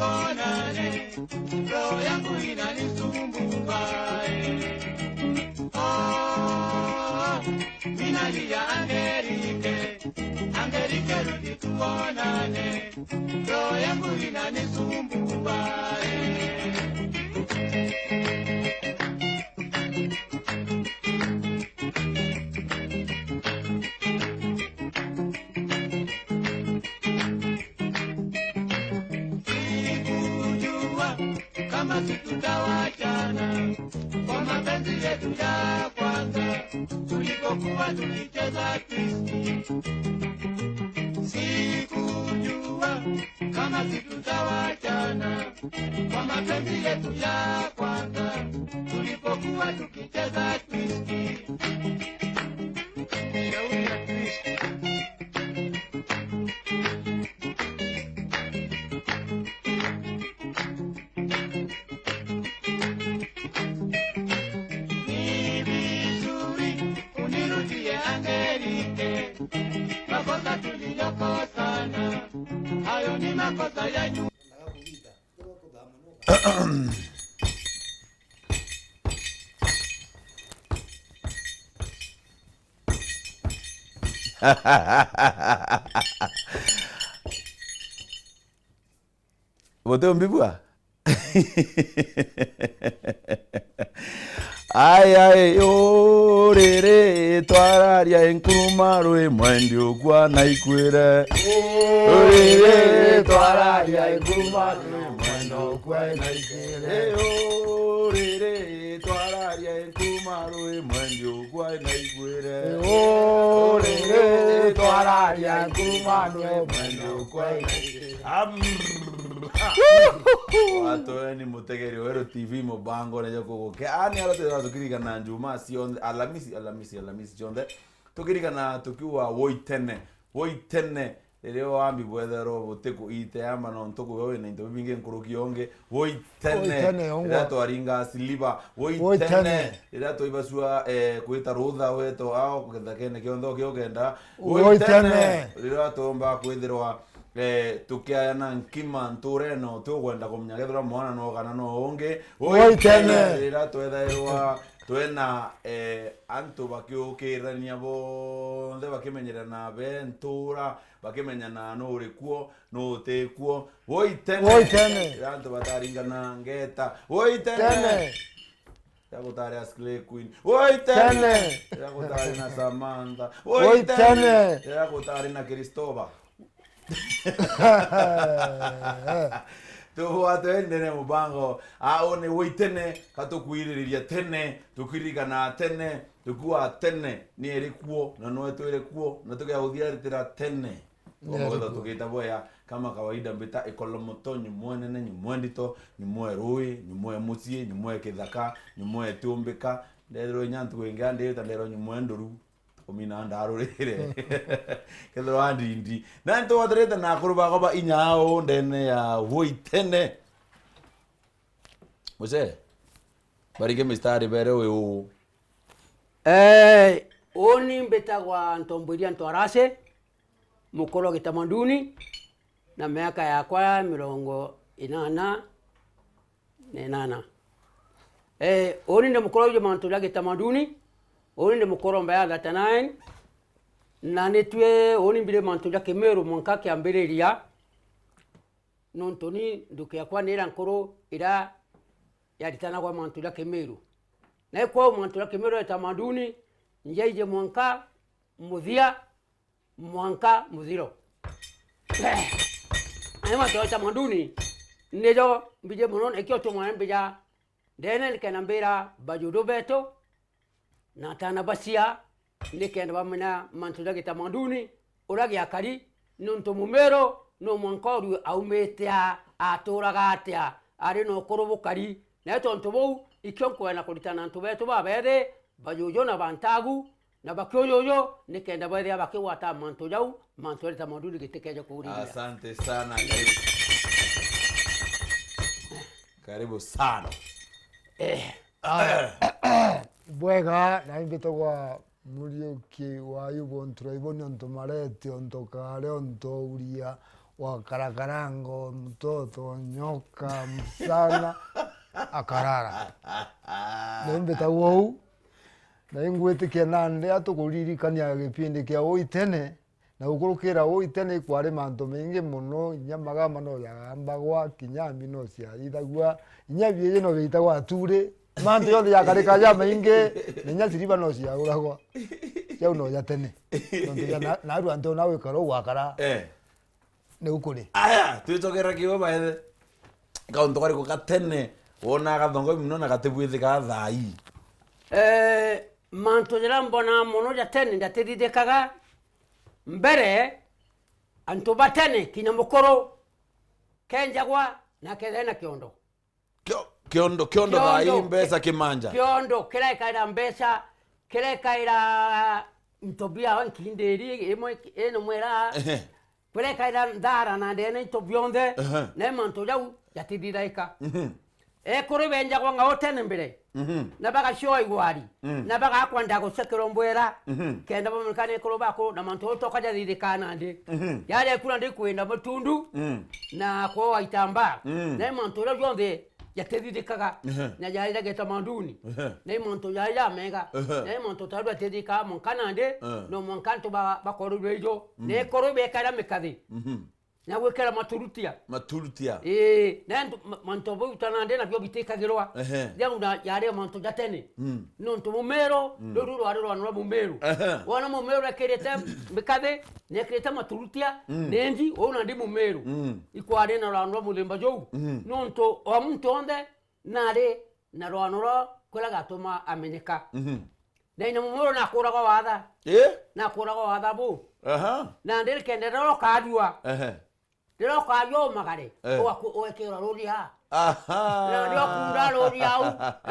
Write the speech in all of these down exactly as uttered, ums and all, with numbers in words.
Tuonane, roho yangu inanisumbua, eh. Oh, ninalia Angelike, Angelike, rudi tuonane, roho yangu inanisumbua, eh. Sikujua kama si tutawachana kwa mapenzi yetu ya kwanza tulipokuwa tulicheza twist. Sikujua kama si tutawachana kwa mapenzi yetu ya kwanza tulipokuwa tukicheza twist. Shauri ya twist. Ni vizuri unirudie Angelike, makosa tuliyokosana, hayo ni makosa ya nyuma. Bote ombibua? Ai, ai, uriri twararia inkuruma rwi mwendi ukwa na ikwire. Uriri twararia inkuruma rwi mwendi ukwa na ikwire. Uriri twararia inkuruma rwi mwendi ukwa na ikwire. Uriri twararia inkuruma rwi mwendi ukwa na ikwire. Am- Watoeni mutegeri Weru T V mubango nejo kuguke. Ani ara tira tukirikana Jumaa cionthe, Alamisi, Alamisi, Alamisi cionthe. Tukirikana tukiuga woi tene, woi tene. Riria wambi bwetherwo butiku ite ama no ntuku yo wina into bibingi nkuruki yonge. Woi tene. Woi tene, ongwa. Riria twaringa siliba. Woi tene. Woi tene. Riria twaibacua, eh, kwita rutha weto ao kithakene kionthe ukiugenda. Woi tene. Riria twomba kwithirwa eh, tukiayana nkima ntura ino, tukwenda kumenya kethirwa mwana no kana no ungi. Woi tene. Riria twethairwa twina, eh, antu bakiukirania bonthe bakimenyerana be ntura, bakimenyana nu uri kuo, nu uti kuo. Woi tene. Woi tene. Riria antu bataringana ngeta. Woi tene. Tene. Riria gutari a Slay Queen. Woi tene. Tene. Riria gutari na Samantha. Woi tene. Riria gutari na Christopher. Tubwate ndene mubango. Au ni woi tene, ka tukwiririria tene, tukiririkana tene, tukua tene, ni eri kuo, na nwe twiri kuo, na tugia guthiaritira tene. Ni eri kuo. Tugita bwea, kama kawaida mbita Ikolomoto, nyumwe nene, nyumwe ndito, nyumwe rui, nyumwe mucii, nyumwe kithaka, nyumwe tiumbika. Ndethirwa inya ntuku ingi andirita nderwa nyumwe nduru. Kumina ndarurire. Kethirwa ndindi. Na nitwathirite na akuru bakwa ba inya ao ndene ya woi tene. Mucee, baringe mistari bere uyu. Eh, uni mbitagwa Ntombwiria Ntwarase, mukuru wa Gitamaduni, na miaka yakwa mirongo inana na inana. Eh, uni ndi mukuru wa mantu ja Gitamaduni, uni ndi mukuru wa mbaya thirty-nine, na nitwi uni mbire mantu ja Kimiru mwanka kiambiriria, nontu ni nduki yakwa ni iria nkuru iria yaritanagwa mantu ja Kimiru. Na ikwou mantu ja Kimiru ya Gitamaduni, njaiji mwanka muthia, mwanka muthiro. Ayo mantu ja Gitamaduni nijo mbiji mono, na ikio tu mwana mbija ndene nikenda mbira bajuju betu na atana bacia, nikenda bamenya mantu ja Gitamaduni uria giakari, nontu Mumiru no mwanka urue aumite a, aturaga atia, ari na ukuru bukari. Na tontu buu, ikio nkwenda kuritana antu betu babethi, bajuju na bantagu, na bakiujuju, nikenda bethia bakigwata mantu jau, mantu ja Gitamaduni gitikeje kuuriria. Asante sana, karibu. Karibu sana. Eh. Aya. Bwega, na imbitagwa Muriuki wa Yubo Nturaibo, ni ontu mareti, ontu kare, ontu auria, Wakara karango, mtoto, nyoka, msichana, akarara. Na imbitagwa uu, na ingwitikia nandi atukuririkania gipindi kia uu itene, na gukurukira uu itene ikwari mantu maingi mono, inya magamba no jagambagwa, kinya mbi no ciarithagua, inya biiji no biaitagwa aturi, mantu jonthe jakarika jamaingi, na inya siriba no ciaguragwa. Jau no ja tene. Nontu ja na-, narua nti ona gwikara uu gwakara. Eh. Niu kuri. Aya, twicokera kiwe baethe. Kauntu kariku ga tene, wonaa gathongomi mono na gatibwithikaa thaa ii? Eh, mantu jaria mbonaa mono ja tene jatithithikaga. Mbere, antu ba tene, kinya mukuru, kenjagwa na akethira ena kiondo. Kio-, kiondo, kiondo thaa ii, kiondo, mbeca ki-, kimanja. Kiondo kirekaira mbeca, kirekaira into biao nkindiri imwe ino mwera. Ehe. Kurekaira nthara na ndene into bionthe. Ehe. Na mantu jau jatithithaika. Mhm. Ekuru benjagwa ng'ao tene mbere. Mhm. Na bagacioa igwari. Mm. Na bagakwa ndago cia kirombwera. Mhm. Kenda bamenyeka ni ekuru baku na mantu jau toka jathithikaa nandi. Mhm. Jaria ekura ndi kwenda mutundu. Mm. Na kwoa itambaa. Mm. Na mantu jau jonthe jatithitikaga. Ehe. Na jaria ja gitamaduni. Ehe. Na mantu jaria jamega. Ehe. Na mantu ta jau jatithitikaga mwanka nandi. Eh. No mwanka antu ba-, bakorwe ijo. Mm. Na ekuru bekaira mikathi. Mhm. Na gwikira maturutia. Maturutia. Ii, na antu, ma-, mantu bau ta nandi nabio bitikagirwa. Ehe. Jau na jari mantu ja tene. Mm. Nontu mumiru, mm, ruru rwari rwano rwa mumiru. Ehe. Wona mumiru ekirite mikathi, nekirite maturutia, mm, nendi, uu nandi mumiru. Mm. Ikwari na rwano rwa muthemba juu. Mm. Nontu o muntu onthe nari na rwano rwa kuria gatuma amenyeka. Mhm. Na ina mumiru nakuragwa watha. Eh? Nakuragwa watha bu. Aha. Na ndi rikende roro karua. Ehe. Riro karua umagare, eh, ugaku-, ugekirwa ruri aa. Aha. Na ndio kunda ruri au,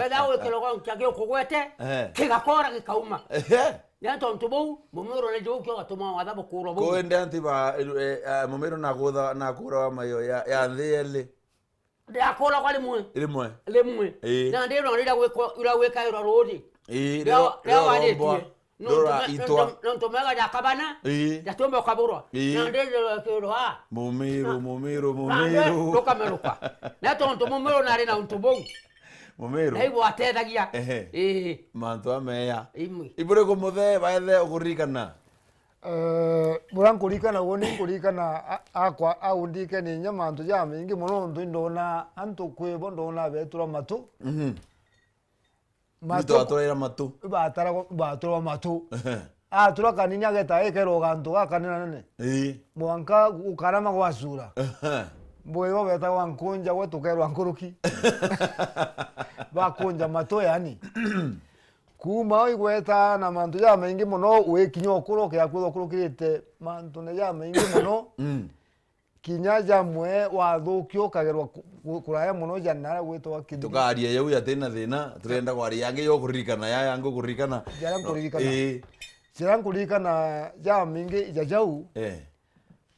etha gwikirwa gwa nkia giukugwete, eh, kigakora gikauma. Ehe. Na tontu buu, mumiru ni juu kio gatuma watha bukurwa buu. Kwende anti ba, eh, eh, mumiru nakutha, nakurawa mayo ya, ya nthi eli. Ndakuragwa rimwe. Rimwe. Rimwe. Ii. Na ndi no rira gwikwa, ira gwikairwa ruri. Ii, rira, rira rira waritie. Rombwa, rura itwa. Nontu me-, nontu, nontu mega jakabana, ii, jatumba ukaburwa. Ii. Na ndi rira kirwa. Mumiru, na, mumiru, na ndi mumiru. Rukameruka. Na tontu mumiru nari na untu buu. Mumiru. Na ibu atethagia. Ehe. Ii. Mantu ameya. Imwe. Iburiku muthe, baethe ukuririkana? Eh, buria nkuririkana, uni nkuririkana a-, akwa, aundikenia inya mantu jamaingi mono, nontu indona antu kwi bo, ndona beturwa matu. Mhm. Matu. Nitwaturaira matu. Bataragwa, baturwa matu. Ehe. Atura kanini ageta ekerwa gantu gakanene nene. Ii. Mwanka gukarama gwacura. Ehe. Mbwiro betagwa nkunja, gwe tukerwa nkuruki. Bakunja matu yani. Kuuma au igweta na mantu jamaingi mono, wikinya ukuru, ukiakwithwa ukurukirite mantune jamaingi mono, mm, kinya jamwe wathukia ukagerwa ku-, ku-, kuraya mono ja naria gwitagwa Kithiria. Tukaaria jau yatina thina, turenda kwaria yangi yo kuririkana, ya yangi ukuririkana. Jaria nkuririkana. Ii. Jaria nkuririkana jamaingi ja jau. Eh.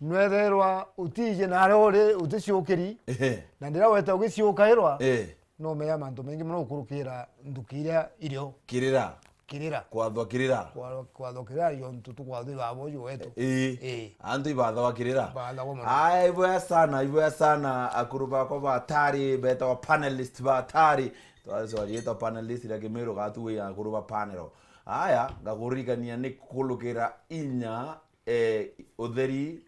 Nwetherwa utiji naria uri, uticiukiri, ehe, na ndiria weta ugiciukairwa, eh, no umenya mantu maingi mono gukurukira nthuki iria irio. Kirira. Kirira. Kwathwa kirira. Kwa-, kwathwa kirira, yo ntu tukwathwa ibabo uyu wetu. Ii. Ii. Antu ibathagwa kirira. Ibathagwa mono. Aya, ibwea sana, ibwea sana, akuru bakwa batari, betawa panelist batari. Twa-, sorry, yetwa panelist, ira Kimiru gatu wi akuru ba panel. Aya, ngakuririkania ni kurukira inya, eh, utheri,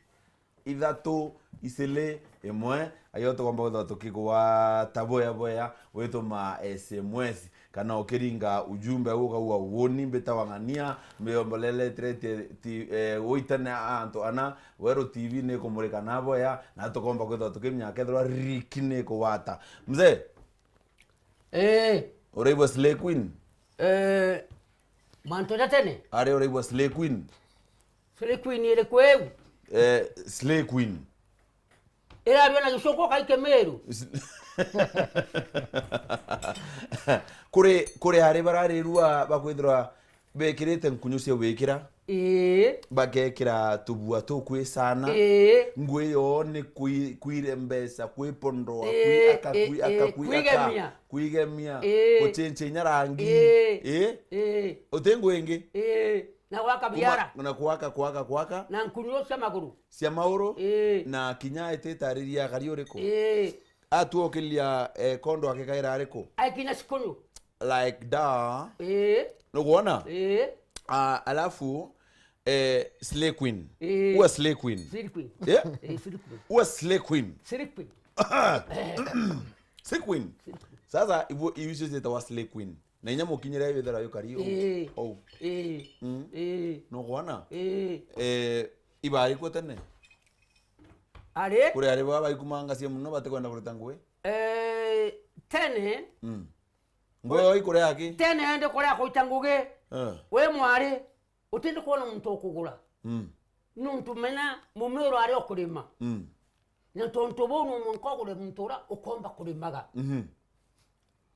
ithatu, iciri, imwe, ayo tukomba kwithirwa tukigwata bwea bwea, wituma S M S, kana ukiringa ujumbe ukauga, uuni mbitawa Ng'ania, mbiombolele tire ti, ti, eh, uitane antu ana, Weru T V ni ikumurika na bwea, na tukomba kwithirwa tukimenya kethirwa riki ni ikugwata. Mzee, eh, uraigua Slay Queen? Eh, mantu ja tene? Ari uraigua Slay Queen? Slay Queen iriku iu? Eh, Slay Queen. Irario na gicuku kai Kimiru. S-, kuri, kuri ari bararirua bakwithirwa bekirite nkunyu cia wikira. Ii. Bagekira tubua tukwisana. Ii. Ngui yoo ni kui-, kuire mbeca, kwipondwa, ii, kuiaka, ii, kuiaka, ii, kuiaka, kwigemia. Kwigemia, ii, guchenche inya rangi. Ii. Ii? Ii. Uti ngui ingi? Ii. Na gwaka biara. Na kwaka, kwaka, kwaka. Na nkunyu cia maguru. Cia mauru. Ii. Na kinya ititariria akari uriku. Ii. Atuukiria, eh, kondo akikaira ariku? Aikinya cikunyu. Like da. Ii. Nukwona? Ii. Ah, alafu, eh, slay queen. Ii. Uwe slay queen. Slay queen. Yeah? Ii, slay queen. Uwe slay queen. Slay queen. Slay queen. Slay queen. Sasa, ibu, ibu icio cietagwa slay queen. Na inya mukinyire withira yukari ou. Ii. Ou. Ii. Mm. Ii. Nukwona? Ii. Eh, ibari ku tene? Ari? Kuri ari baba baikumanga cia muno batikwenda kurita ngugi? Eh, tene. Mm. Ngugi yo ikuria aki? Tene ndi kuria kuita ngugi. Eh. Wi mwari, utindi kwona muntu ukugura. Mm. Nuntu menya mumero ari o kurima. Mm. Na tontu buu no mwanka ugure muntu uria ukomba kurimaga. Mhm.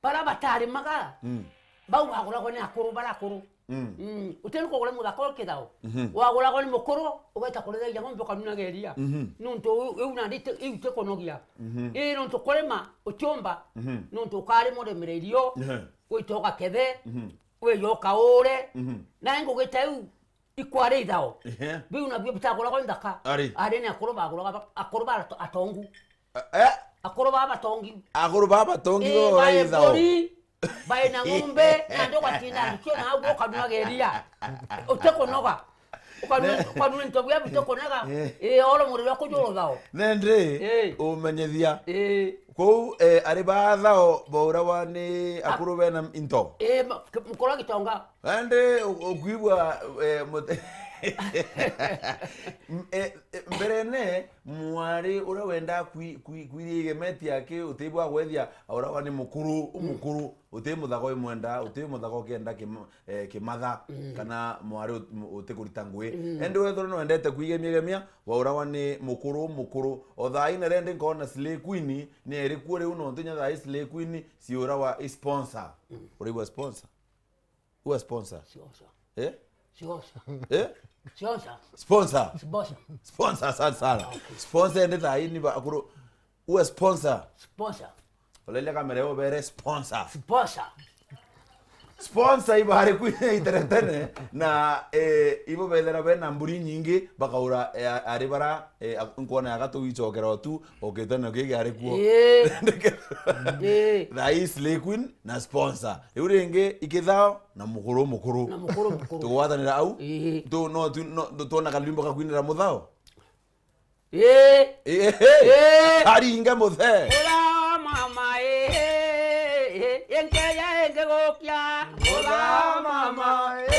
Baria batarimaga, mm, bau baguragwa ni akuru baria akuru. Mm. Mm. Utiri kugura muthaka o kithao. Mhm. Waguragwa ni mukuru, ugaita kurithagia ng'ombe ukanunaga iria. Mhm. Nuntu u-, iu nandi iti-, iu itikunogia. Mhm. Ii, nuntu kurima utiumba, mhm, nuntu ukarima urimire irio, ehe, wite ugakethe, mhm, wije ukaure. Mhm. Na ngugi ta iu, ikwari ithao. Ehe. Biu nabio bitaguragwa nthaka. Ari. Ari ni akuru baguraga ba-, akuru ba ato-, atongu. Eh, eh. Akuru ba batongi. Akuru ba batongi. Ii, bo bae ithao. Mburi, bae na ng'ombe, na ndio ugatinda ndio na au ukanuaga iria. Utikunoga. Ukanua, ne- ukanua into bia bitikunoga. Eh. Ii, oro muriro kujuru thao. Nende, ii, umenyethia. Ii. Kou, eh, ari ba thao baurawa ni akuru bena into. Ii, ma-, k-, mukoro gitonga. Andi u-, ukwigua, eh, mut-, m-, eh, eh, mberene mwari uria wendaa kwi-, kwi-, kwiria igemeti aki utibwa gwethia aurawa ni mukuru, mm, umukuru, uti muthaka umwenda, uti muthaka ukienda kim-, eh, kimatha, mm, kana mwari ut-, m-, utikurita ngui. Mm. Andi wethirwa nwendete kwigemia gemia, waurawa ni mukuru, umukuru. O thaa ina rendi nkona slay queen, ni iri kuo riu nontu nya thaa ii slay queen ciurawa i sponsor. Mm. Uraigua sponsor? Uwe sponsor. Sponsor. Eh? Sponsor. Eh? Sponsor. Sponsor. Sponsor. Sponsor, asante sana. Okay. Sponsor ende thaa ii ni ba-, akuru. Uwe sponsor. Sponsor. Olelia kamera yo bere sponsor. Sponsor. Sponsor ibari kwina iteretene na, eh, ibo bethera bena mburi nyingi bakaura, eh, ari bara, eh, ak-, nkwona ya gatu wicokera otu, okite na kigi ari kuo. Ii. Ii. Thaa ii slay queen na sponsor. Riu ringi ikithao na mukuru mukuru. Na mukuru mukuru. Tugwatanira au. Ii. Tu-, no, tu-, no, tu-, twona kalimbo kakwinira muthao. Ii. Ii, ii. Ii. Karinge muthe. Ura mama, ii, ii, ii, nkeya ingi gukia. Ura mama, ii,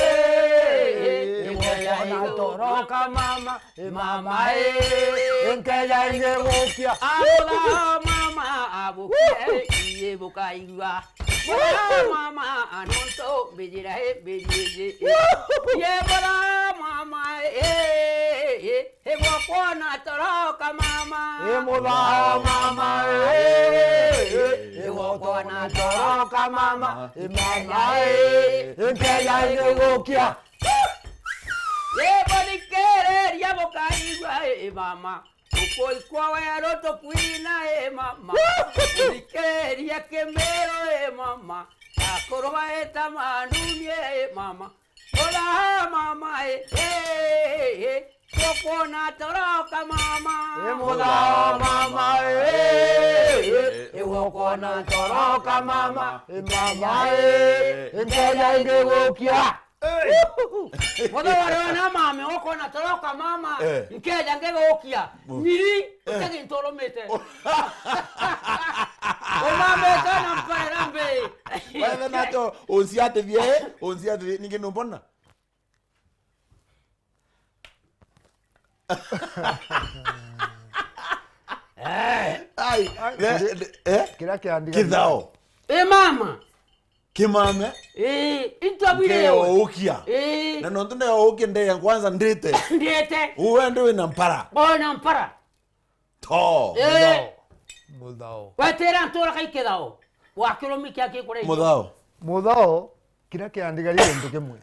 ii, nkeya ingi gukia. Toroka mama. Ii mama, ii, nkeya ingi gukia. Abuga mama, abukia, ii, bukaigua. Buga mama, anonto mbijira, ii, mbijiji, ii. Ii, buga mama, ii, ii, ii, gwakwa na toroka mama. Ii, mutha mama, ii, ii, ii, gwakwa na toroka mama. Ii, mama, ii, nkeya ingi gukia. Ii, buthikiriria bukaigua, ii mama. Ukui kwa weru tukwina, ii mama. Buthikiriria kimiru, ii mama. Akuru baita manumie, ii mama. Ura mama, ii, ii, ii. Tukwona toroka mama. Ii mutha mama, ii, ii. Ii, tukwona toroka mama. Ii mama, ii. Nkeya ingi gukia. Hey! Muthe wari na mame, ukona toroka mama, eh, nkeja ngigukia. Mm. Nyiri, eh, utegi nturumite. Umamite na mpara mbi. Wewe nacho, unciatithie, unciatithie, ningi numbona? Eh. Ai, ai, ne, kiri-, ne, eh? Kiria kiandiga kithao. Eh, mama. Kimame. Eh, into abire. Nkeoukia. Eh. Na nontu ndeoukia ndeya kwanza ndite. Ndite. Uwe ndi wina mpara. Bona mpara. To. Eh. Muthao. Muthao. Wetera ntura kai kithao. Wakirumi kia kikure. Muthao. Muthao, kiria kiandiga ri gintu kimwe.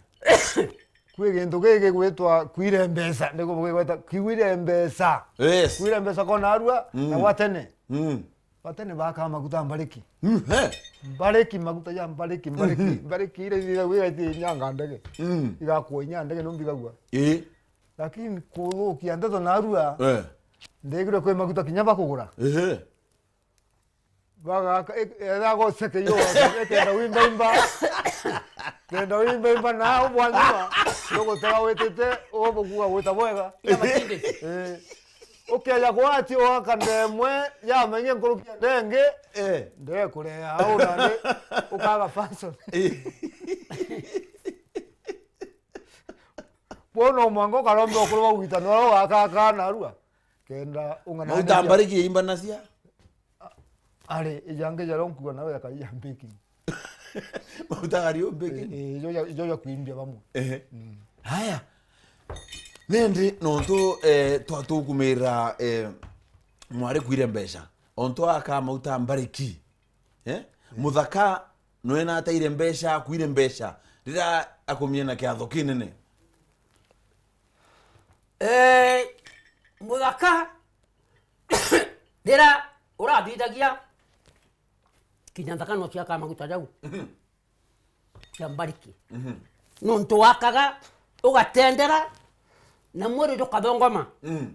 Kwi gintu gigi gwitwa kwire mbeca, niko bugigweta kwire mbeca. Yes. Kwire mbeca kona arua, mm, na gwa tene. Mm. Atene baka maguta mbariki. Mm, he. Mbariki, maguta ya mbariki, mbariki, mhm, mbariki iria ithithagua igaitia inya nga ndege. Mm. Igakua inya ndege, no mbigagua. Ii. Lakini kuthukia ndeto narua, eh, ndegire kwi maguta kinya bakugura. Ehe. Bagaka, e-, etha goceke iyo, ekenda wimbaimba. Kenda wimbaimba na ubwa nyuma, nugutega witite, ubugua gwita bwega. Ina matindiki. Eh. Ukeja gwati ugaka ndemwe, yamenye nkuruki ya ndenge, eh, ndekurea au nandi, ukaga function. Eh. Kwo no mwanka ukaromba ukuru bwa gwita, no wakaka narua. Kenda ung'ana. Mauta mbariki imbanacia. Ari, ijange jaro nkuga nawe akaija mbiki. Mauta gari umbiki. Eh, eh, ijo ja, ijo ja kuimbia bamwe. Ehe. Mm. Haya. Nindi nontu, eh, twatukumira, eh, mwari kwire mbeca. Ontu aka mauta mbariki. Eh? Muthaka nwe nataire mbeca, akwire mbeca. Rira akumie na kiatho kinene. Eh, muthaka, rira urathithagia, kinya nthaka no ciaka maguta jau. Mhm. Cia mbariki. Mhm. Nontu wakaga, ugatendera, na mwiri jukathongoma. Mm.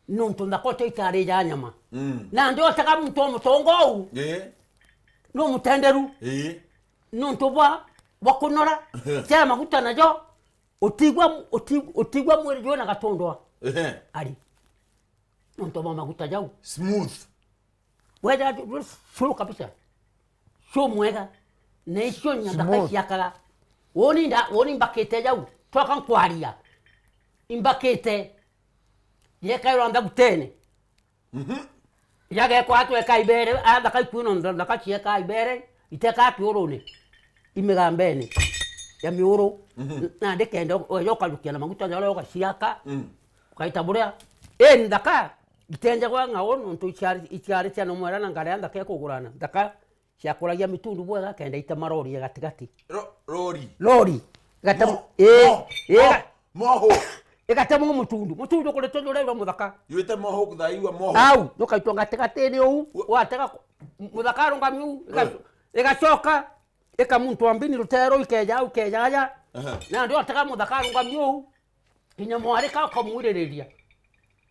Nontu nthaka ucio itari ja nyama. Mm. Nandi otega muntu wa mutongo uu, ii, no mutenderu. Ii. Nontu bwa, bwa kunora, cia maguta najo, utigwa, uti-, utigwa mwiri jwina gatundwa. Ehe. Ari. Nontu bwa maguta jau. Smooth. Wega, sure kabisa. Sure mwega. Na icio nyathaka ciakaga. Woni nda-, woni mbakite jau. Twoka nkwaria. Imbakite. Yekairwa nthagutene. Mhm. Yagekwa atweka ibere, athaka ikuno nthaka cieka ibere, iteka kiurune. Imigambene ya miuru. Mhm. Na ndikenda, oyo ukarukia na maguta, oyo ugaciaka. Mm. Ukaita buria. Ii nthaka. Itenjagwa ng'ao nontu iciari, iciari cia nomwera na ngari ya nthaka ikugurana. Nthaka ciakuragia mitundu bwega kenda itema rori ya gatigati. Ro-, rori? Rori. Igatema, mo-, ii, mo-, ii, mo-, iga-, moho. Igatemwa mutundu. Mutundu kuri tujurirwe muthaka. Yuite moho kuthaiwa moho. Au, nukaitwa gatigatini uu, wa-, watega ku-, muthaka arungami uu, iga-, eh, igacoka, ikamuntwa mbini rutero ikeja au kejaja. Aha. Na ndio atega muthaka arungami uu. Kinya mwarika ukamwiririria.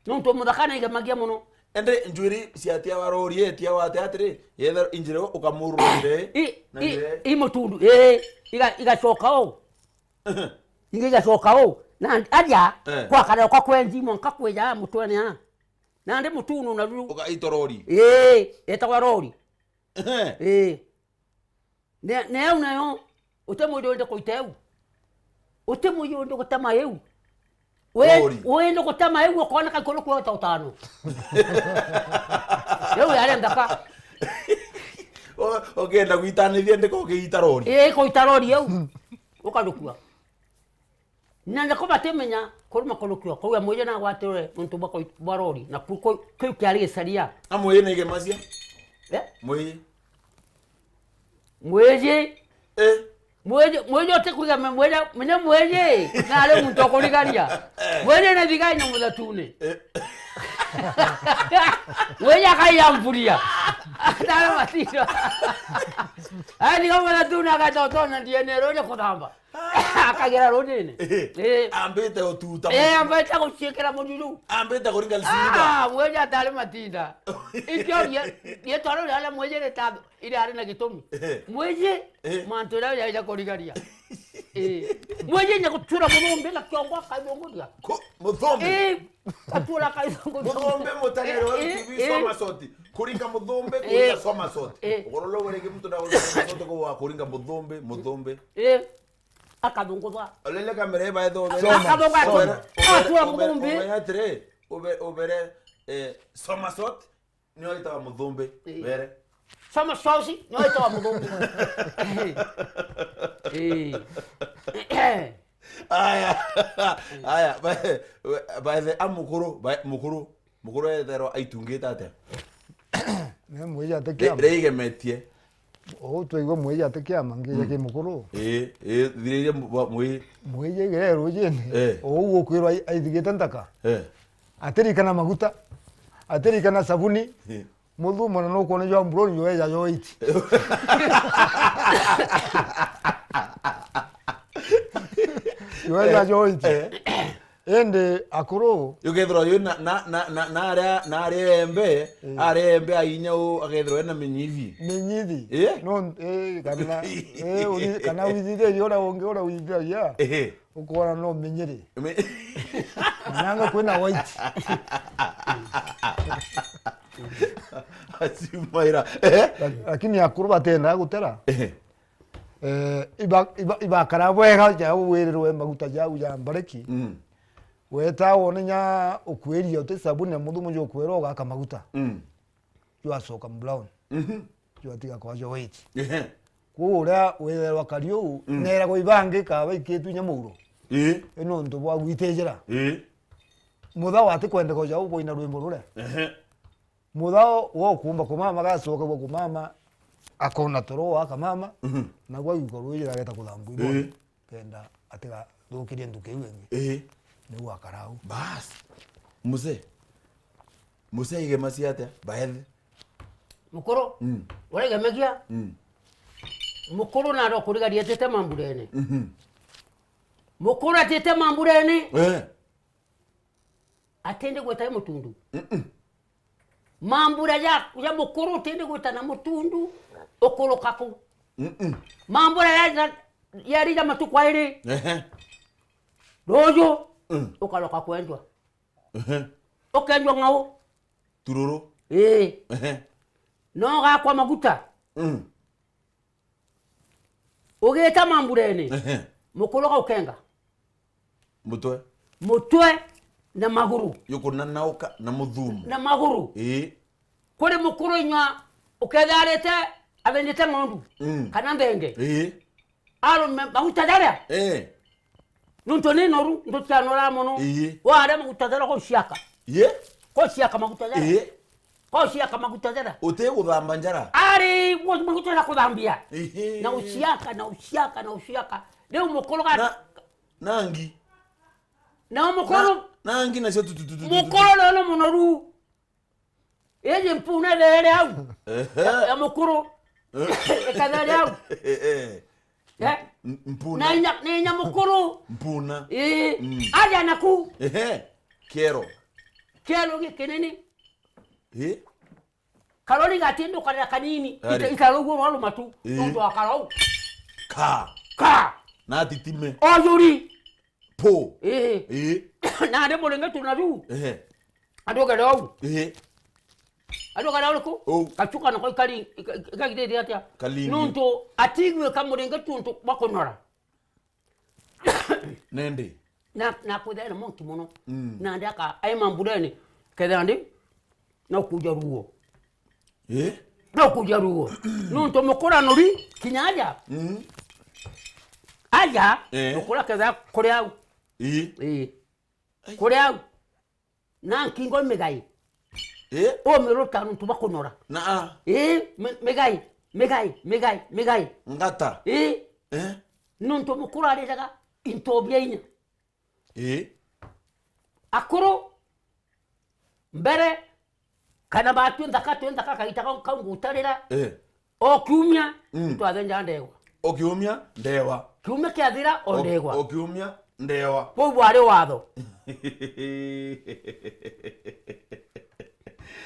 Nontu muthaka naigemagia muno. Ende njuiri ciatia wa rori, etia wate atiri, yetha injire ukamururire. I, na i, njire. I mutundu, ii, iga-, igacoka uu. Ingi igacoka uu. Na aja, eh, kwa karoka kwenji mwanka kwija mutwene aa. Nandi mutunu na ruru. Ugaitwa rori. Ii, etagwa rori. Ehe. Ii. Ne-, na eu nayo, uti mwiji undi kuita eu. Uti mwiji undi gutema eu. We, rori. Windi gutema eu, ukooneka ikuru kwota utano. Eu yari nthaka. O-, ukienda gwitanithia ndiko ukiita rori. Ii, kuita rori eu. Ukarukua. Na nako batimenya kuruma kurukio, kwauga mwiji nagwatirwe nontu bwa koi-, bwa rori, na ku-, ku-, kiu kiari gicaria. A mwiji ni igemacia? Eh? Mwiji. Mwiji. Eh. Mwiji, mwiji uti kuiga me-, mwiji, menya mwiji, na ari muntu wa kurigania. Eh. Mwiji ni thiga inya muthatuni. Eh. Mwiji akaiyamburia. Atari matindo. Ai, thiga muthatuni akatotona D N A ruri kuthamba. Akagira runini. Ehe. Eh. Ambite ututa. Eh, ambite guciikira mururu. Ambite kuringa siliva. Ah, mwenya atari matinda. Ikio rie-, rietwa riu riaria mwiji ritatu, iria ari na gitumi. Ehe. Mwiji, ehe, mantu iria yaija kurigaria. Eh. Mwiji nya gutura muthumbi na kiongo akaithunguria. Ku-, muthumbi? Eh, atura akaithunguria. Muthumbi mutegere wa, eh, T V, eh, somersault. Kuringa muthumbi, eh, kuringa somersault. Eh. Ugoro lwe rigi muntu na kuringa muthumbi, muthumbi. Eh. Akathungutha. Lele kamera ibae tho. Akathunga atuma. Atua muthumbi. Ubere atiri, ube-, ubere, eh, somersault, nio itawa muthumbi, eh, bere. Somersault, nio itawa muthumbi. Eh. Aya. Aya, by, by the, a mukuru, by, mukuru. Mukuru etherwa aitungite atia? Ne mwiji ati kiama. Re-, reigemetie. Uu twaigua mwiji ati kiama, ngija, mm, ki mukuru. Ii, ii, thiririe mu-, bwa-, mwiji. Mwiji aigire rujini. Eh. Uu ukwirwa ai-, aithigite nthaka. Eh. Atirikana maguta. Atirikana sabuni. Eh. Muthumo na nukwona jwa mburoni jweja joiti. Jweja joiti. Eh. Indi akuru. Ukethirwa yu na, na, na, na, na aria, na aria embe, eh, aria embe ainya u, akethirwa ena minyithi. Minyithi. Eh? No, eh, kana, eh, uri-, kana withithirie uria ungi uria withithagia. Eh. Ukwona no minyiri. Mi- Nanga kwina white. Acimaira. Eh? Lak-, lakini akuru batenda gutera. Eh. Eh, iba-, iba-, ibakara bwega ja wirirwe maguta jau ja mbariki. Mm. Weta wone nya ukwiria uti sabuni na muthumo jo kwera ugaka maguta. Mm. Jwacoka brown. Mhm. Jwatiga kwa jo white. Ehe. Kwou uria witherwa kariu, mm, neragwa ibangi kaba ikitwi nya muuro. Ii. Ino ntu bwa gwitijira. Ii. Mutha wati kwendeka uja uboina rwimbo ruria. Ehe. Mutha wo kumba kumama, gacokagua kumama, akona toro wa kamama, mhm, nagwa gwiko rwiji rageta kuthambua iboni. Ii. Kenda atigathukirie nthuki iu ingi. Ii. Niu akarau. Bas. Mzee. Mzee aigemacia atia? Baethe. Mukuru. Mm. Uregemagia? Mm. Mukuru naro kurigaria atite mamburene. Mhm. Mukuru atite mamburene. Eh. Atindi gwita i mutundu. Mm-mm. Mambura ja, ja mukuru utindi gwita na mutundu, ukuruka ku. Mm-mm. Mambura ja, ja, ja rija matuku airi. Ehe. Ruju, mm, ukaroka kwendwa. Ehe. Ukendwa ng'au. Tururu. Ii. Ehe. No gakwa maguta. Mm. Ugita mamburene. Ehe. Mukuru gaukenga. Mutwe. Mutwe na maguru. Yukunanauka na muthumu. Na maguru. Ii. Kuri mukuru inywa uketharite athenjete ng'ondu, mm, kana nthenge. Ii. Arume maguta jaria. Ii. Nuntu ni noru, ntu cianora mono. Ii. Waria maguta jaria guciaka. Ye? Guciaka maguta jaria. Ii. Guciaka maguta jaria. Uti guthamba njara. Ari, gu-, maguta jaria kuthambia. Ii. Na uciaka, na uciaka, na uciaka. Riu mukuru ga- Na, nangi. Na mukuru. Na, nangi nacio tu, tu, tu, tu, tu, tu. Mukuru no, no munoru. Iji mpuna there au. Ehe. Ya, ya mukuru. Eh. Ikathere au. Eh, eh. Eh? M-, mpuna. Na inya, na inya mukuru. Mpuna. Ii. Mm. Aja naku. Ehe. Kiero. Kiero gi kinene. Ii. Karori gatindu karira kanini. Ari. Ita-, itaruguo rwa rumatu. Ii. Nontu wa karau. Ka. Ka. Na atitime. Oyuri. Po. Ii. Ii. Na ndi muringe tu na riu. Ehe. Andu gere au. Ii. Andu gere au riku? Ou. Gacuka nako ikari, ika-, ika-, ikagithiria atia? Kalingi. Nuntu atigwika muringe tu ntu bakunora. Nende. Na, na kwithira na monki mono. Mm. Na ndi aka, ai mamburene, kethira ndi, na ukuja ruo. Eh? Na ukuja ruo. Nuntu mukuranuri, kinya aja. Mm. Aja, eh, mukura kethira kuri au. Ii. Ii. Ai. Kuri au. Na nkingo migai. Eh? Umiruta nuntu bakunora. Na a. Ii, mi-, migai, migai, migai, migai. Ngata. Ii. Eh? Nuntu mukuru ariraga into bia inya. Ii. Akuru, mbere, kana batwi nthaka, twi nthaka, kagita kau, kau ngutarira. Eh. O kiumia, mm, itwathenja ndegwa. O kiumia, ndewa. Kiumia kiathira, o ndegwa. O kiumia, ndewa. Bau bwari watho.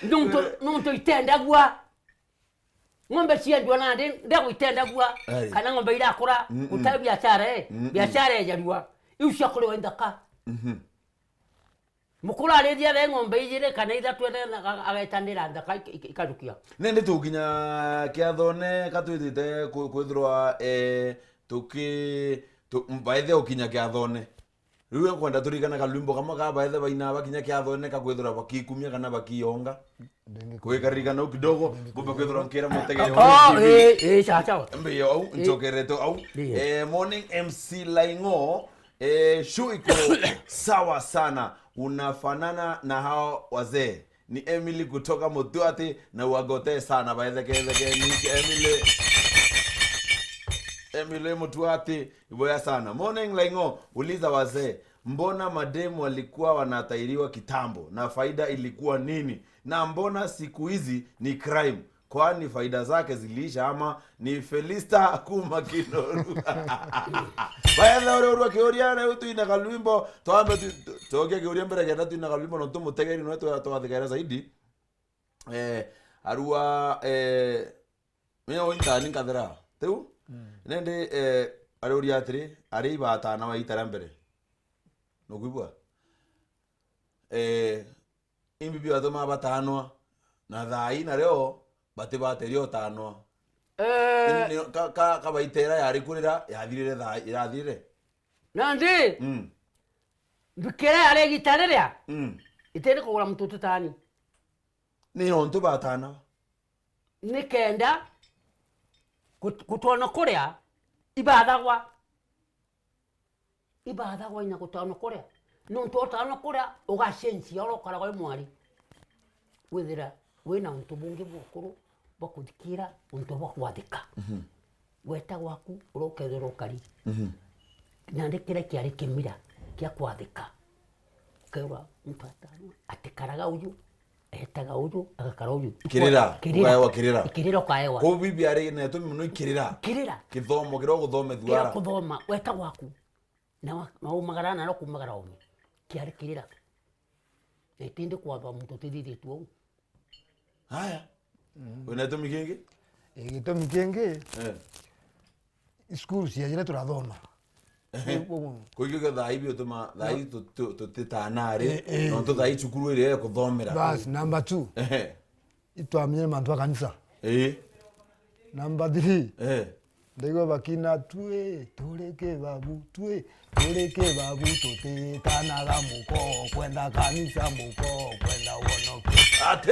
Nuntu, nuntu itendagua. Ng'ombe ciendua nandi, ndegwa itendagua. Ai. Kana ng'ombe irakura, mm-mm, gutai biashara, eh. Mm-mm. Biashara ejarua. Iu cia kuriwa nthaka. Mhm. Mukuru arithia the ng'ombe ijiri kana ithatu, ene aga-, agetanira nthaka ik-, ik-, ikajukia. Nindi tukinya kiathone, ka twithite ku-, kwithirwa, eh, tuki-, tu-, baethe ukinya kiathone. Riu nkwenda turirikana kalwimbo kamwe ka baethe baina bakinya kiathone ka kwithirwa bakikumia kana bakionga. Ndingi. Gwikaririkana u kidogo, ndingi, ngumbe kwithirwa nkira mutegeri. Oh, eh, eh, sawa, sawa. Mbe yo au, eh, nchokerete au. Ndio. Eh, morning M C Laingo, eh, show iko sawa sana. Unafanana na hao wazee. Ni Emily kutoka Mutuati na uagotee sana. Baetheketheke ni Emily. Emily Mutuati, iboya sana. Morning Laingo, uliza wazee, mbona mademu walikuwa wanatairiwa kitambo na faida ilikuwa nini? Na mbona siku hizi ni crime? Kwani faida zake ziliisha ama ni Felista kuma Kinoru? Baetha uri urua kiuria, riu twina kalwimbo, twambe tu-, tu-, tucokie kiuria mbere kenda twina kalwimbo, no tumutegeri nwe twa-, twathigara zaidi. Eh, arua, eh, Menya uintani nkathera. Tiu? Mm. Nende, eh, ariuria atiri, ari ibatana wa itara mbere. Nukwigua? Eh, imbi biatuma batanwa, na thaa ii nario batibateria utanwa. Eh. Ni, ni, ka, ka, kabaitera yari kurira, yathirire thaa, irathirire. Nandi, mm, mbikira yari igita riria, mm, itiri kugura muntu tutani. Ni ontu batana. Nikenda gut-, gutona kuria ibathagwa. Ibathagwa inya gutona kuria. Nontu utona kuria, ugacenjia uria ukaragwa wi mwari. Withira wina untu bungi bukuru bwa kuthikira, untu bwa kwathika. Mhm. Gweta gwaku, uria ukethirwa ukari. Mhm. Nandi kiria kiari kimira kia kwathika. Ukeerwa muntu atano, atikaraga uju, etaga uju, agakara uju. Kirira, kirira, ukaewa kirira. Kirira ukaewa. Kou bibi ari na itumi mono ikirira. Kirira. Kithomo kiria uguthomethua. Kiria ara kuthoma, weta gwaku. Na wa-, na umagara na no kumagara umi. Kiari kirira. Na itindi kwathwa muntu utithithitue uu. Haya. Mm. Wina gitumi kingi? Eh, gitumi kingi, eh, cukuru cia jiria turathoma. Ehe. Uu, uu. Kuigika thaa ii biutuma, thaa ii tu-, tu-, tutitana ri, eh, eh, nontu thaa ii cukuru iri ya kuthomera. Bas, number two. Ehe. Itwamenyere mantu a kanisa. Eh. Number three. Eh. Ndaigua bakina, "Twi, turi kibabu, twi, turi kibabu, tutitanaga muko, kwenda kanisa muko, kwenda wonokio." Ati!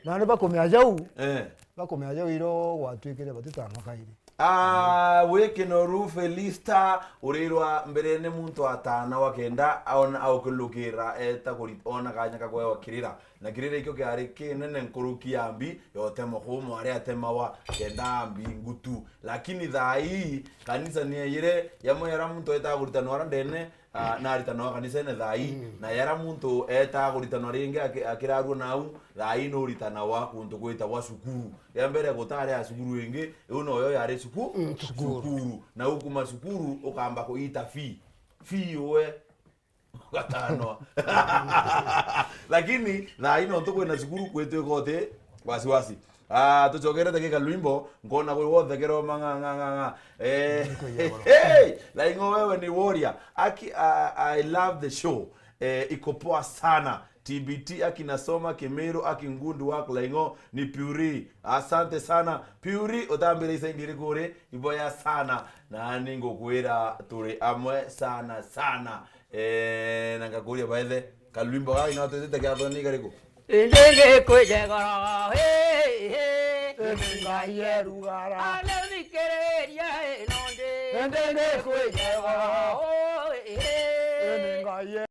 Na, na ni bakumea jau, eh, bakumea jau iro gwatuikire batitanwa kairi. Ah, wi Kinoru Felista, urirwa mbere ni muntu atana wa kenda, aona aukilukira, eta kuri-, ona kanya ka kwewa kirira. Na kirira ikio kiari kinene nkuruki ya mbi ya utemo kuu mwari atemawa kenda mbi ngutu. Lakini thaa ii, kanisa ni eyire, yamwe yara muntu etaa kuritanwa ara ndene, ah, na aritanwa kanisene thaa ii. Mm. Na yara muntu etaa kuritanwa ringi aki-, akirarua nau, thaa ii nuritanawa kuntu gwitagwa cukuru. Ria mbere gutari a cukuru ingi, iu noyo yari cuku-, mm, cukuru. Cukuru. Na ukuma cukuru, ukamba kuita fee. Fee uwe. Ugatanwa. Lakini, thaa ino ntu kwina cukuru kwitwika uti wasiwasi. Ah, tucokerete gika lwimbo, nkona gwi wothe kero mang'ang'ang'ang'a. Eh, hey, Laing'o wewe ni warrior. Aki, ah, I love the show. Eh, iko poa sana. T B T aki nasoma Kimiru aki good work Laing'o ni Puri. Asante sana. Puri, utambire isaindi iriku ri? Iboya sana. Nani ngukwira turi amwe sana sana. Eh, na ngakuria baethe, kalwimbo gaka ino twitite kiathoni kariku? Indi ngikwijegoro, hey, hey. Indi Ngai erugara. Ane thikiriria ino ndi. Indi ngikwijegoro. Oh, hey, hey. Indi Ngai e-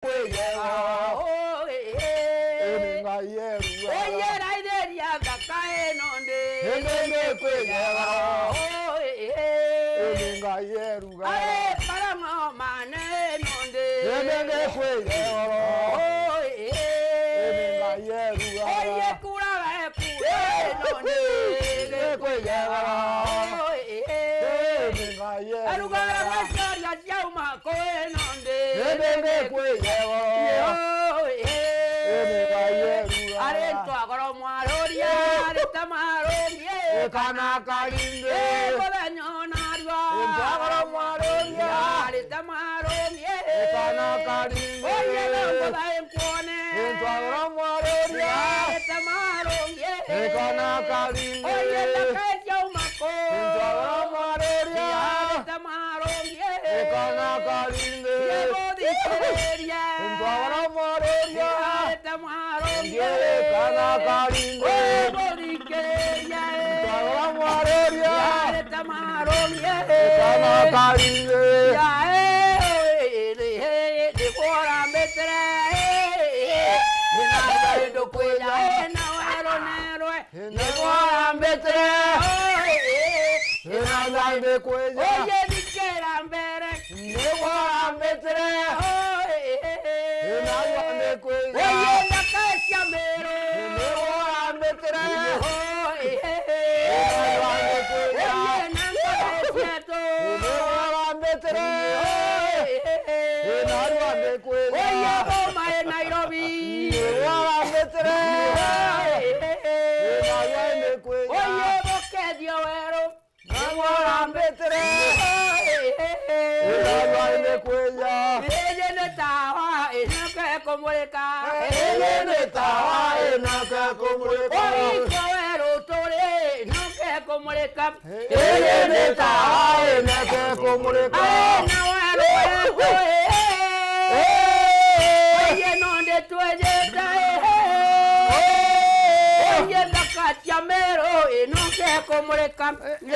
Kwigegoro. Oh, eh, eh. Indi Ngai erugara. Oye, raithiria nthaka ino ndi. Indi ndi kwigegoro. Oh, eh, eh. Indi Ngai erugara. Are parang'omane ino ndi. Indi ndi kwigegoro. Oh, eh, eh. Indi Ngai erugara. Oye, kuraga ekura ino ndi. Indi kwigegoro. Oh, eh, eh. Indi Ngai erugara. Erugara gwecoria ciauma kwino ndi. Indi ndi kwigegoro. Yo, eh. Indi Ngai erugara. Ari ntwagoro mwaruria, ari ta marurie. Kana karingi. Eh, muthenya ona rua. Ntwagoro mwaruria. Ari ta marurie. Kana karingi. Oye, no nguthae nkuone. Ntwagoro mwaruria. Ari ta marurie. Kana karingi. Oye, ndakae ciauma ku. Ntwagoro mwaruria. Ari ta marurie. Kana karingi. Ye guthikiriria. Ntwagoro mwaruria. Ari ta marurie. Kana karingi. Ye guthikiriria. Ntwagoro mwaruria. Ari ta marurie. Kana karingi. Ya, eh, eh, eh, eh, ndigwo urambitire, eh, eh, eh, na ndukwija, eh, na weru nerwe. Niguo urambitire. Kwija. Oye, thikira mbere. Niguo arambitire. Oh, eh, eh, eh. Ina arua ni kwija. Oye, ndakacia Meru. Niguo arambitire. Oh, eh, eh, eh. Ina arua ni kwija. Oye, na ngare cietu. Niguo arambitire. Oh, eh, eh, eh. Ina arua ni kwija. Oye, boma e Nairobi. Niguo arambitire. Oh, eh, eh, eh. Ina arua ni kwija. Oye, bukethio weru. Niguo arambitire. Ina arua ni kwija. Iji ni tawa inoke kumurika. Iji ni tawa inoke kumurika. Uriko weru turi inoke kumurika. Iji ni tawa inoke kumurika. Ari na weru wetu, eh. Iji no ndi twejete, eh. Iji thaka cia Meru inoke kumurika. Iji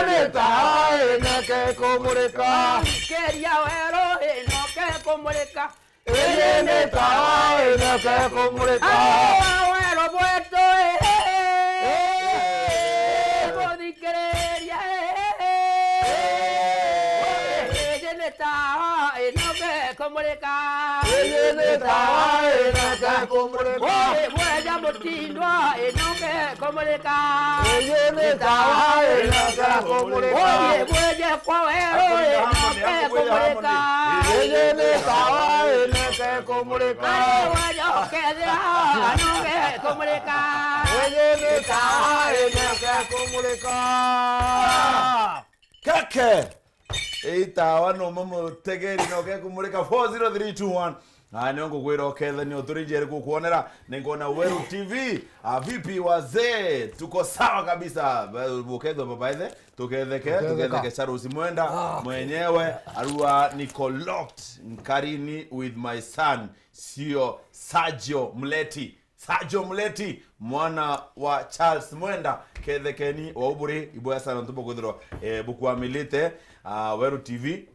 ni tawa inoke kumurika. Thikiriria weru inoke kumurika. Iji ni tawa inoke kumurika. Ari wa weru bwetu, eh. Eh. Muthikiriria, eh. Eh. Iji ni tawa inoke kumurika. Iji ni tawa inoke kumurika. Oi, bweja mutindwa inoke kumurika. Iji ni tawa inoke kumurika. Oi, bweje kwa weru inoke kumurika. Iji ni tawa inoke kumurika. Ari bweja ukethira inoke kumurika. Iji ni tawa inoke kumurika. Keke. Itawa no mama mutegeri no ke kumurika four zero three two one. Ah, nio ngugwira ukethania uturi njeri kukwonera. Ningona Weru T V. Ah, vipi wazee? Tuko sawa kabisa. Ba-, ukethwa baba ethe. Tuketheke, tuketheka. Tuketheke Charles Mwenda. Ah, okay. Mwenyewe, arua niko locked nkarini with my son. Sio Sergio Mleti. Sajo Mleti, mwana wa Charles Mwenda, kethekeni wa uburi, iboya sana ntubo kwithirwa, eh, bukwamilite, ah, Weru T V.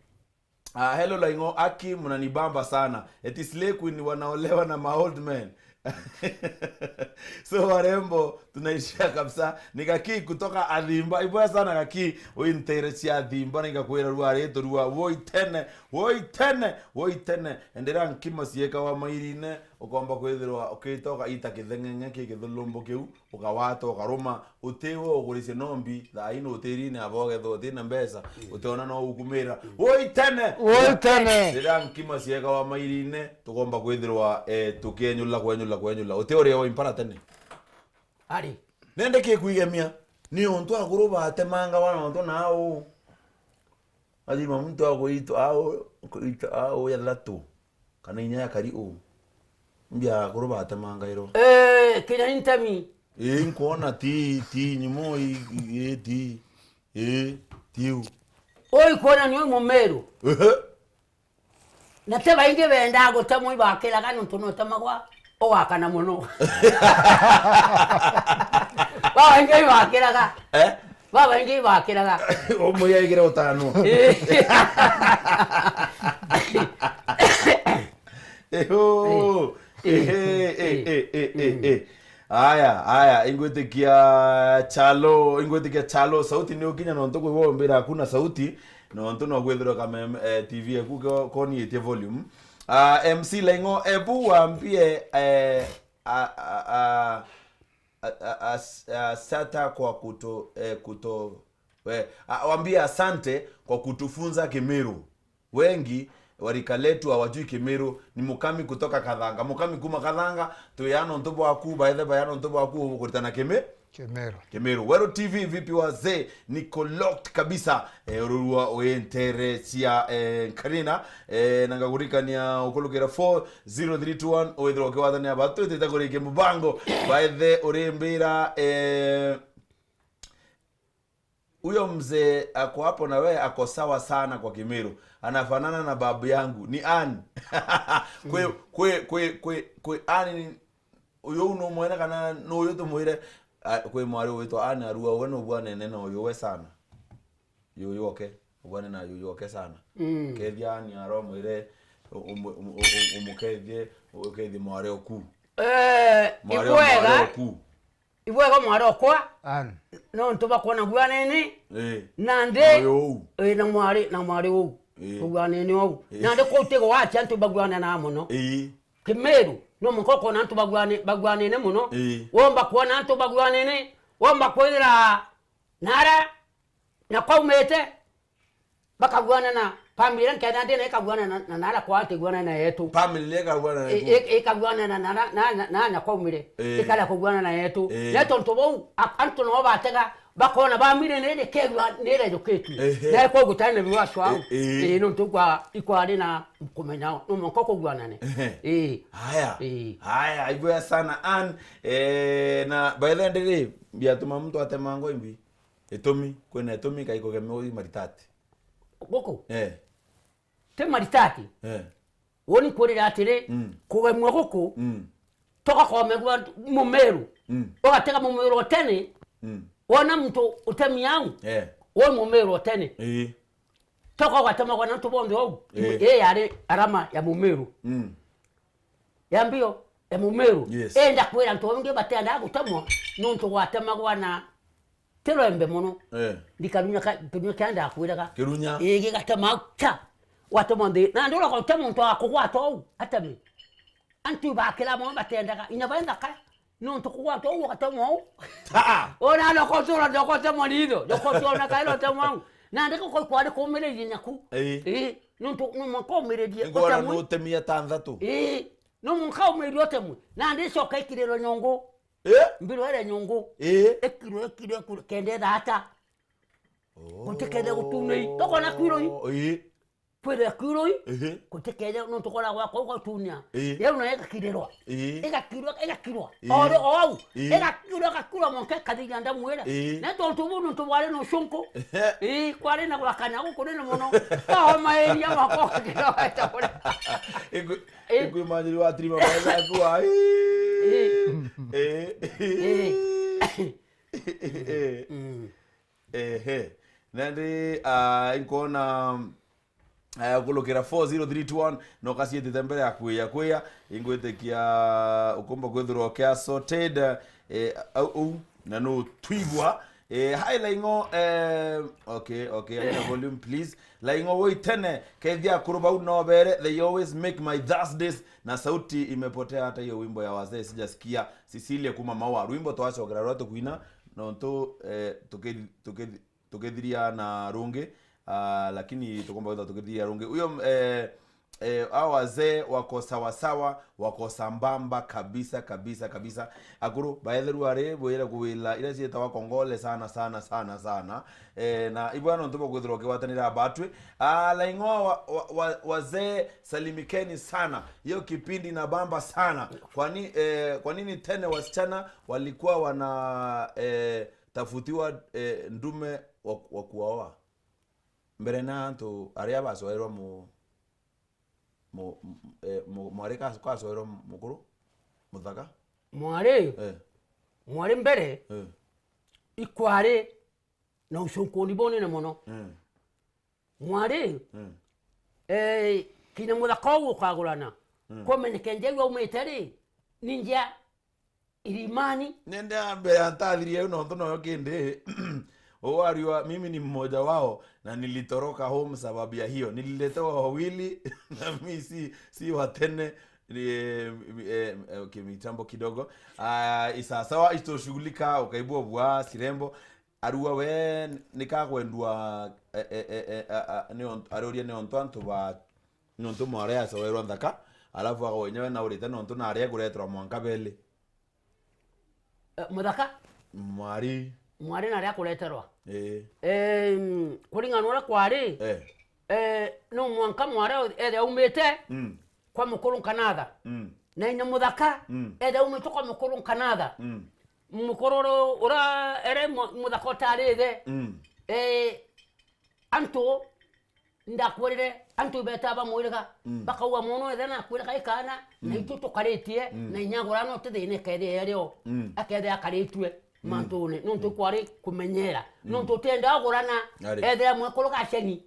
Ah, hello Laing'o, aki mnanibamba sana. Eti slay queen wanaolewa na ma old men. So warembo, tunaishia kabisa. Ni Gaki kutoka Athimba. Iboya sana Gaki, uintere cia Athimba, na igakwira rua ritu rua, woi tene, woi tene, woi tene. Endera nkima cieka wa mairine. Ukomba kwithirwa ukitoka ita kitheng'eng'e ki kithulumbu kiu, ukawata, ukaruma, utiwe uguricie nombi, thaa ino utirine aba ugethwa utina mbeca, mm, utiona no ukumira. Mm. Woi tene! Woi tene! Riria nkima cieka wa mairine, tukomba kwithirwa, eh, tukienyula, kwenyula, kwenyula. Uti uria wa impara tene? Ari. Nende ki kwigemia? Ni untu akuru batemangawa na untu nau. Athima muntu akwitwa au, kwitwa au ya thatu, kana inya ya kari u. Mbia akuru batemangairwo. Eh, kinya intemi. Ii, nkwona ti, ti nyumo i, i, ti, ii, tiu. Ui kwona ni ui mumeru. Ehe. Na ti baingi bendaa gutemwa ibakiraga nontu nutemagwa ugakana mono. Babaingi ibakiraga. Eh? Babaingi ibakiraga. Umwe yaigire utano. Eh. Eho. Eh. Ehe, eh, eh, eh, eh, eh. Aya, aya, ingwitikia Chalo, ingwitikia Chalo, sauti ni ukinya nontu kwi wombira hakuna sauti, nontu no gwithirwa kameme, eh, T V yaku ko-, koniitie volume. Ah, M C Laing'o, ebu wambie, eh, a, a, a, a, a, as-, asata kwa kuto, eh, kuto, eh, a, wambie asante kwa kutufunza Kimiru. Wengi wa rika letu hawajui Kimiru. Ni Mukami kutoka Kathanga. Mukami kuma Kathanga, tuyana untu bwaku, baethe bayana untu bwaku, ugukuritana Kimi-, Kimiru. Kimiru. Weru T V, vipi wazee? Niko locked kabisa. Eh, ururua uintere cia, eh, Nkarina. Eh, na ngakurikania ukulukira four zero three two one, withirwa ukiwathania batu, twitite kurikia mubango. Baethe urimbira, eh, Huyo mzee ako hapo na wewe ako sawa sana kwa Kimiru. Anafanana na babu yangu. Ni Ann. Kwe, mm, kwe, kwe, kwe, kwe Ann ni, uyu nu mwene kana nu uyu tumwire, a, kwe mwari witwa Ann arua we nu bwanene na uyu we sana. Yuyu oke. Bwanene na yuyu oke sana. Mm. Kethia Ann aro mwire, umu-, umu-, umu-, umukethie, ukethie mwari oku. Eh, mwari, ibwega. Mwari oku. Ibwega mwari okwa. An. Nontu bakwona gwanene. Ii. Nandi. Moyo uu. Ii, na mwari, na mwari uu. Ii. Kugwanene uu. Ii. Nandi kuu ti gwatia antu bagwananaa mono. Ii. Kimiru, no muka ukona antu bagwane-, bagwanene mono. Ii. Womba kwona antu bagwanene, womba kwithira nara na kwaumite, bakagwanana, family iria nkethira ndina ikagwanana na, na nara kwao ntigwanana na yetu. Family iria ikagwanana na I-, yetu. I-, ikagwanana na, na, na, na, na kwaumire, Ii. Ikara kugwanana na yetu. Ii. Na tontu bau, a-, antu nabo batega, bakona family ni, ni kegwa ni irejukitue. Ehe. Na kwa gutari na biwa cwao. Ii, ii. Ii, nontu kwa ikwari na kumenya, no mwanka kugwanane. Ehe. Ii. Haya. Ii. Haya, ibwega sana, Ann. Eh, na by the way, ndiri, biatuma muntu atemangwa imbi? Itumi, kwina itumi kai kugemwa maritati. Guku? Eh. Ti maritati. Eh. Woni nkwirire atiri, Mm. kugemwa guku, Mm. toka komegwa mumeru. Mm. Ugatega mumeru o tene, Mm. wona muntu utemi au, Eh. woi mumeru o tene. Ii. Toka ugatemagwa na antu bonthe ou. Ii. Ii yari arama ya mumeru. Mm. Ya mbio, ya mumeru. Yes. Ii ndakwira antu bangi batendaa gutemwa nontu gwatemagwa na ti rwembe mono. Eh. Ndi karunya ka, kirunya kia ndakwiraga. Kirunya. Ii, gigatema au, cha. Watema nthi. Na ndura gutema muntu wa kugwata ou, ateme. Antu ibakira mono batendaga. Inya baendaga. Nontu kugwata ou, ugatema ou. Ah, ah. Ona no kotura, no kotemwa ni itho. No kotura na kairo temwa ou. Na ndiko koi kwari kumiririe nyaku. Ii. Ii. Nontu no mwanka umiririe. Ngora utemwe. Nutemia tanthatu. Ii. No mwanka umiririe utemwe. Na ndicoka ikiriro nyongo. Eh? Mbiro ere nyongo. Eh? Ekirwe, ekirwe, ekirwe, kende thata. Oh. Gutikende gutunei. Tokona kwiroi. Eh? Kwire kwiroi. Eh? Gutikende, nontu kora gwakwa ugotunia. Eh? Yau na igakirirwa. Eh? Igakirwa, igakirwa. Eh? Oro o au. Eh? Igakirwa, igakirwa mwanka ikathiria ndamwira. Eh? Na tontu bu nontu bwari na ucunku. Eh? Eh, kwari na gwakana gukunene mono. Homa iria mwako ukakirwa weta kure. Iku-, Eh? Ikwimanyirirwa atirima maitha aku ai. Eh. Eh. Eh. Eh. Mm. Ehe. Nandi, ah, inkwona, ah, kulukira four zero three two one, no kasietite mbere ya kwiya kwiya, ingwitikia ukumba kwithirwa ukia sorted, eh, au, au, na no twigwa. Eh, hi Laing'o, eh, okay, okay, aina volume please. Laing'o woi tene, kethia akuru bau no bere, they always make my Thursdays, na sauti imepotea, hata hiyo wimbo ya wazee sijasikia. Cecilia kuma Maua, rwimbo twacokera rwa tukwina, nontu, eh, tukithi-, tukithi-, tukithiria na rungi, ah, lakini tukomba kwithirwa tukithiria rungi. Huyo, eh, eh, hao wazee wako sawasawa, wako sambamba kabisa, kabisa, kabisa. Akuru, baetheru ari, bwire kuwila, ira cietawa kongole sana, sana, sana, sana. Eh, na ibwa nontu bwa kwithirwa ukigwatanira batwi. Ah, Laing'oa wa, wa, wa, wazee, salimikeni sana. Hiyo kipindi inabamba sana. Kwani, eh, kwa nini tena wasichana walikuwa wana, eh, tafutiwa, eh, ndume wa, wa kuwaoa? Mbere na antu aria bacoerwa mu-, mu-, m-, eh, mu-, mwari ka-, kacoerwa mukuru, muthaka? Mwari? Eh. Mwari mbere, Eh. ikwari na ucunkuni bunene mono. Eh. Mwari, Eh. eh, kinya muthaka ugu ukagurana. Eh. Kumenyeke nja iu aumite ri, ni nja irimani. Nende mbere ya ntathirie au nontu noyo kindi. Uwariwa, mimi ni mmoja wao na nilitoroka home sababu ya hiyo. Nililetewa wawili na mi si, si wa tene. Eh, eh, eh, okay, mitambo kidogo. Ah, isasawa, itoshughulika, ukaibua bwa sirembo. Arua we ni kakwendua, eh, eh, eh, eh, a, a, ni ont-, aroria ni ontu antu ba, ni ontu mware acoerwa nthaka, alafu ago wenyewe na urite ni ontu nari akureterwa mwanka beli. Eh, muthaka? Mwari. Mwari nari akureterwa. Ii. Em, kuringana uria kwari, Eh. eh, no mwanka mware ethe aumite Mm. kwa mukuru nkanatha. Mm. Na inya muthaka, Mm. ethe aumite kwa mukuru nkanatha. Mm. Mukuru uru-, ura ere mu-, muthaka utari ithe. Mm. Eh, antu, ndakwirire, antu ibeta bamwiriga, Mm. bakauga mwana ethe nakwire kai kaana, na Mm. itu tukaritie, Mm. na inya agura no tithinike ithia rio, Mm. akethe akaritue. mantune, nontu ikwari kumenyera. Nontu utiendaa kugurana, ari, ethira mwekuru gaceni,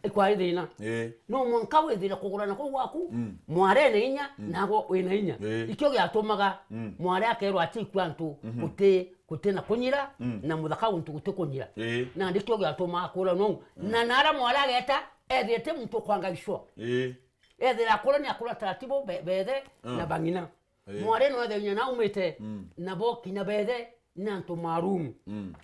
ikwari thina. Ii. No mwanka withire kugurana kuu gwaku, mware ena inya, nago wina inya. Ii. Ikio giatumaga mware akerwa atikua antu guti, guti na kunyira, na muthaka guntu guti kunyira. Ii. Nandi kio giatumaga kuranwa uu. Na nara mware ageta, ethire ti muntu ukwanga gicua. Ii. Ethira akura ni akura taratibu be-, bethe na bang'ina. Ii. Mware no ethe inya naumite, nabo kinya bethe ni antu maarumu.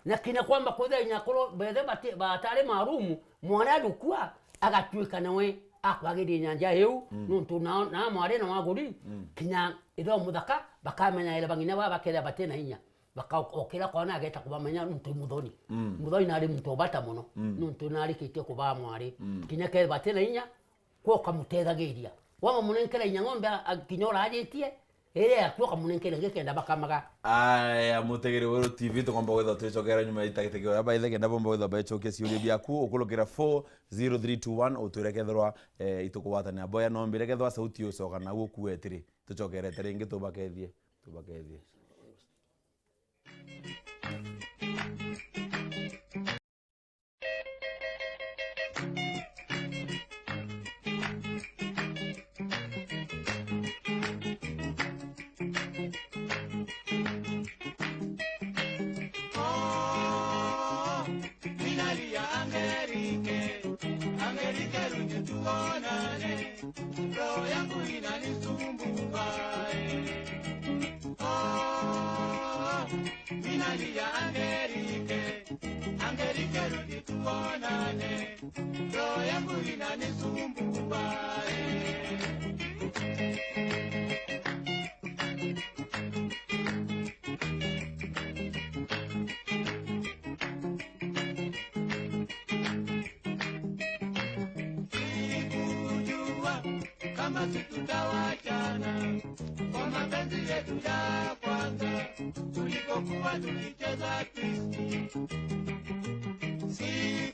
Na kinya kwamba kwithira inya akuru bethe bati-, batari maarumu, mware ajukua agatuika nawe akwagiria nyanja iu, nontu na, na mware na waguri, kinya ithe o muthaka, bakamenya ere bang'ina baba bakethira bati na inya. Bakaokira kwana ageta kubamenya nontu i muthoni. Muthoni nari muntu obata mono, nontu narikitie kubaa mwari. Kinya kethira bati na inya, kwo ukamutethagiria. Wamamunenkera inya ng'ombe a-, a-, kinya urajitie, iri yaku ukamunenkera ingi kenda bakamaga. Aya, mutegeri wa Weru T V, tukomba gwithwa twicokera nyuma ya itakitiki ya baithe kenda bomba gwithwa becokia ciuria biaku, ukurukira four zero three two one, utwire kethirwa, eh, itukugwatanira boya, no mbire kethirwa sauti ucoka na guku etiri. Tucokerete ringi, tubakethie, tubakethie. Oh, ninalia Angelike, Angelike, rudi tuonane. Roho yangu inanisumbua, eh. Oh, ninalia Angelike, Angelike, rudi tuonane. Roho yangu inanisumbua, eh. Sikujua kama si tutawachana kwa mapenzi yetu ya kwanza, tulipokuwa tulicheza twist. Si